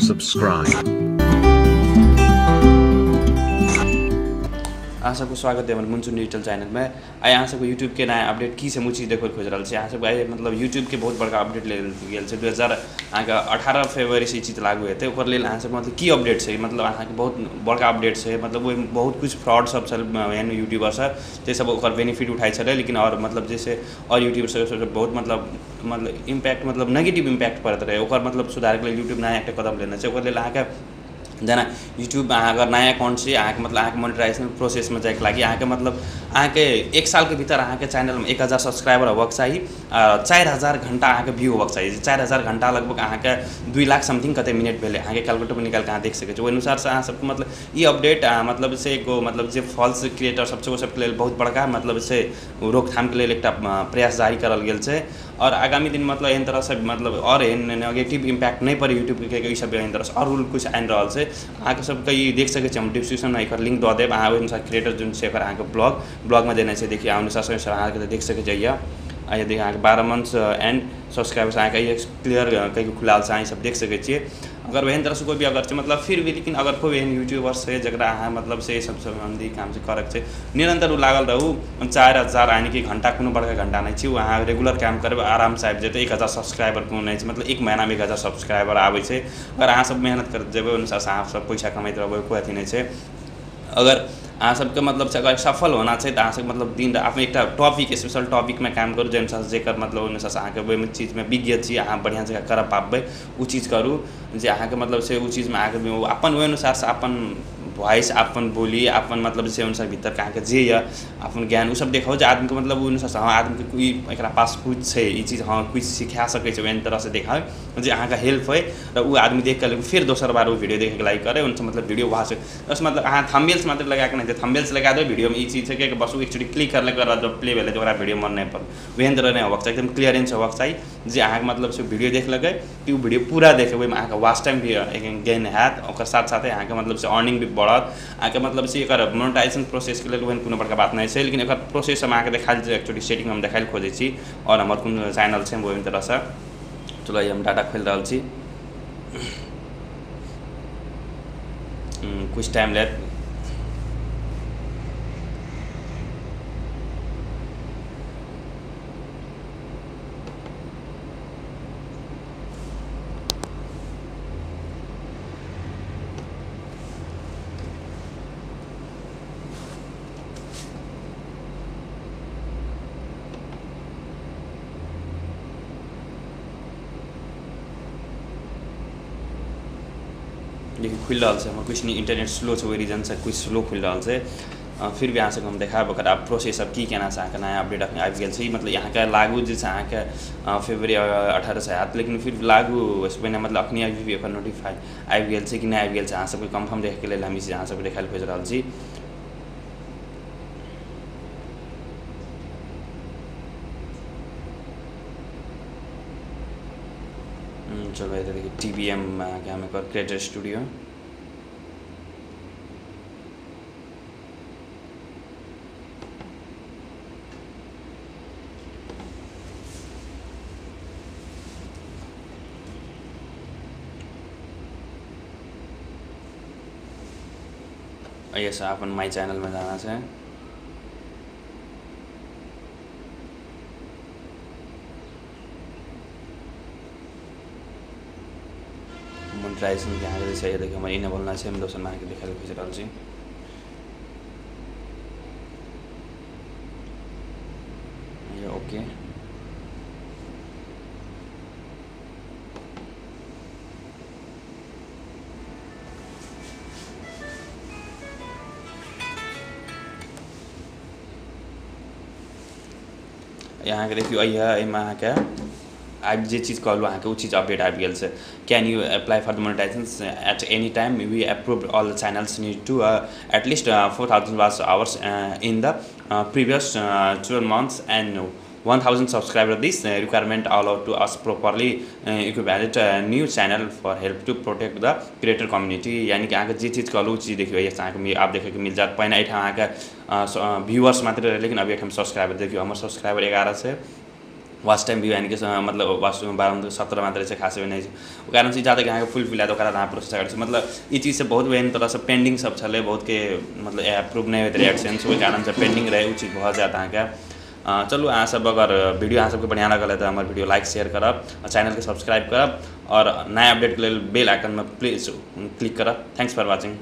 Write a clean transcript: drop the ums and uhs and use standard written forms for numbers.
subscribe. अहाँ सबके स्वागत है हमर मुनचुन डिजिटल चैनल में। आइ अहाँ सबके यूट्यूब के नया अपडेट की से चीज देखै खोज रहल छी। अहाँ सबके आइ मतलब यूट्यूब के बहुत बड़का अपडेट लेल गेल छै। 2018 फरवरी से ई चीज लागू हेतै। ओकर लेल अहाँ सब मतलब की अपडेट छै, मतलब अहाँके बहुत बड़का अपडेट छै। मतलब ओहिमे बहुत कुछ फ्रॉड सब छल एहन यूट्यूबर सब, ते सब ओकर बेनिफिट उठाइ छलै। लेकिन और मतलब जैसे और यूट्यूबर सब बहुत मतलब इम्पैक्ट मतलब नेगेटिव इम्पैक्ट पड़ैत रहै। ओकर मतलब सुधारके लेल यूट्यूब नया एकटा कदम लेने छै। ओकर लेल अहाँके जेना यूट्यूब अहाँ अगर नया अकाउंट छै, अहाँके मतलब अहाँके मोनेटाइजेशन प्रोसेसमे जाइके लागि अहाँके मतलब अहाँके एक सालके भीतर अहाँके चैनलमे 1000 सब्सक्राइबर होबाक चाही, 4000 घंटा अहाँके व्यू होबाक चाही। 4000 घंटा लगभग अहाँके 2 लाख समथिंग कते मिनट भेलै, अहाँके कैलकुलेटरमे निकालिके अहाँ देख सकै छी। ओहि अनुसारसँ अहाँ सबके मतलब ई अपडेट मतलब से एगो मतलब जे फॉल्स क्रिएटर सब छै ओ सबके लेल बहुत बड़का मतलब से रोकथामके लेल एकटा प्रयास जारी करल गेल छै। और आगामी दिन मतलब एहन तरहसँ मतलब और एहन नेगेटिव इम्पैक्ट नहि पड़ै यूट्यूबके, ई सब एहन तरहसँ और रूल कुछ आनि रहल छै। अहाँके सबके ई देख सकै छी, हम डिस्क्रिप्शनमे एकर लिंक दऽ देब। अहाँ ओहि अनुसार क्रिएटर जोन छै एकर अहाँके ब्लॉगमे देने छै। देखिए अनुसार अहाँके देख सकै छी। यदि अहाँके 12 मंथ्स एंड सब्सक्राइबर्स अहाँके क्लियर कहिके खुलाल छै, अहाँ सब देख सकै छियै। अगर एहन तरहसँ कोइ भी अगर छै मतलब फिर भी लेकिन अगर कोइ एहन यूट्यूबर्स छै जकरा अहाँ मतलब से सब सम्बन्धी काम से करैके छै, निरन्तर ओ लागल रहू। 4000 यानी कि घंटा कोनो बड़का घंटा नहि छै, ओ अहाँ रेगुलर काम करबै आरामसँ आबि जेतै। 1000 सब्सक्राइबर कोनो नहि छै, मतलब एक महीनामे 1000 सब्सक्राइबर आबै छै। अगर अहाँ सब मेहनत करैत जेबै ओहि अनुसारसँ अहाँ सब पैसा कमाइत रहबै, कोइ अथी नहि छै। अगर अहाँ सबके मतलब से अगर सफल होना छै तऽ अहाँ सबके मतलब दिन रात एकटा टॉपिक स्पेशल टॉपिकमे काम करू, जाहि अनुसार जेकर मतलब ओहि अनुसारसँ अहाँके ओहिमे चीजमे विज्ञ छी, अहाँ बढ़िआँ जकाँ कर पाबै ओ चीज करू जे अहाँके मतलब से ओ चीजमे अहाँके अपन ओहि अनुसारसँ अपन वॉइस, अपन बोली, अपन मतलब से अनुसार भीतरके अहाँके जे यऽ अपन ज्ञान ओ सब देखाउ जे आदमीके मतलब ओहि अनुसारसँ हँ आदमीके ई एकरा पास कुछ छै, ई चीज हँ कुछ सिखा सकै छै, ओहन तरहसँ देखाउ जे अहाँके हेल्प होइ र ओ आदमी देख कऽ फेर दोसर बार ओ वीडियो देखैके लाइक करै। ओहिसँ मतलब वीडियो वहाँसँ बस मतलब अहाँ थंबनेल्स मात्र लगाके नहि, थंबनेल्स लगा देबै वीडियोमे ई चीज छै कि बस ओ एकचोटि क्लिक करलाके बाद जब प्ले भेलै तऽ ओकरा वीडियो मन नहि पड़ल, ओहन तरह नहि होबाक चाही। एकदम क्लियरेंस होबाक चाही जे अहाँके मतलब से वीडियो देखलकै कि ओ वीडियो पूरा देखै, ओहिमे अहाँके वाच टाइम भी गेन हैत, ओकर साथ साथे अहाँके मतलब से अर्निंग भी बढ़त। अहाँके मतलब से एकर मोनेटाइजेशन प्रोसेसके लेल ओहन कोनो बड़का बात नहि छै, लेकिन एकर प्रोसेस हम अहाँके देखायल छै। एक्चुअली सेटिंग हम देखायल खोजै छी और हमर कोनो चैनल छै ओहि तरहसँ। चलो हम डाटा खोलि रहल छी, कुछ टाइम लेत। देखिए खुलि रहल छै, हमर कुछ नहीं इंटरनेट स्लो छै ओहि रीजनसँ कुछ स्लो खुलि रहल छै। फिर भी अहाँ सबके हम देखायब ओकर आब प्रोसेस सब की केना छै। अहाँके नया अपडेट अखन आबि गेल छै, मतलब अहाँके लागू जे छै अहाँके फरवरी 18 से हैत, लेकिन फिर लागू ओहिसँ पहिने मतलब अखनी अभी भी एकर नोटिफाई आबि गेल छै कि नहि आबि गेल छै, अहाँ सबके कन्फर्म देखैके लेल हम ई चीज अहाँ सबके देखायल खोजि रहल छी। चलो इधर देखिए TBM अहाँके हम एकर क्रिएटर स्टूडियो यस अपन माई चैनलमे जाना छै। मोनेटाइजेशन के अहाँके जे छै देखियौ हमर इनेबल नहि छै, हम दोसर अहाँके देखायल खोजि रहल छी। ओके अहाँके देखियौ एहिमे अहाँके आबि जे चीज कहलहुँ अहाँके ओ चीज अपडेट आबि गेल छै। Can you apply for the monetization at any time, we approve all the channels need to at least 4000 watch hours in the previous 12 months and 1000 subscriber. This requirement allow to us properly equivalent new channel for help to protect the creator community. यानी कि अहाँके जे चीज कहलहुँ ओ चीज देखियौ अहाँके आब देखैके मिल जायत। पहिने एहिठाम अहाँके व्यूअर्स मात्र रहै, लेकिन अभी एहिठाम सब्सक्राइबर देखियौ हमर सब्सक्राइबर 11 छै, वॉच टाइम भी यानी कि मतलब वास्तव में 12 17 मात्र छै, खास नहि छै। ओहि कारणसँ जा तक अहाँके फुल फिल आयत, ओकरा बाद अहाँ प्रोसेस करै छै। मतलब ई चीजसँ बहुत एहन तरहसँ पेंडिंग सब छलै, बहुतके मतलब अप्रूव नहि होइत रहै एडसेंस, ओहि कारणसँ पेंडिंग रहै, ओ चीज भऽ जायत अहाँके। चलू, अहाँ सब अगर वीडियो अहाँ सबके बढ़िआँ लगल है तऽ हमर वीडियो लाइक शेयर करब, चैनलके सब्सक्राइब करब आओर नया अपडेटके लेल बेल आइकनमे प्लीज क्लिक करब। Thanks for watching.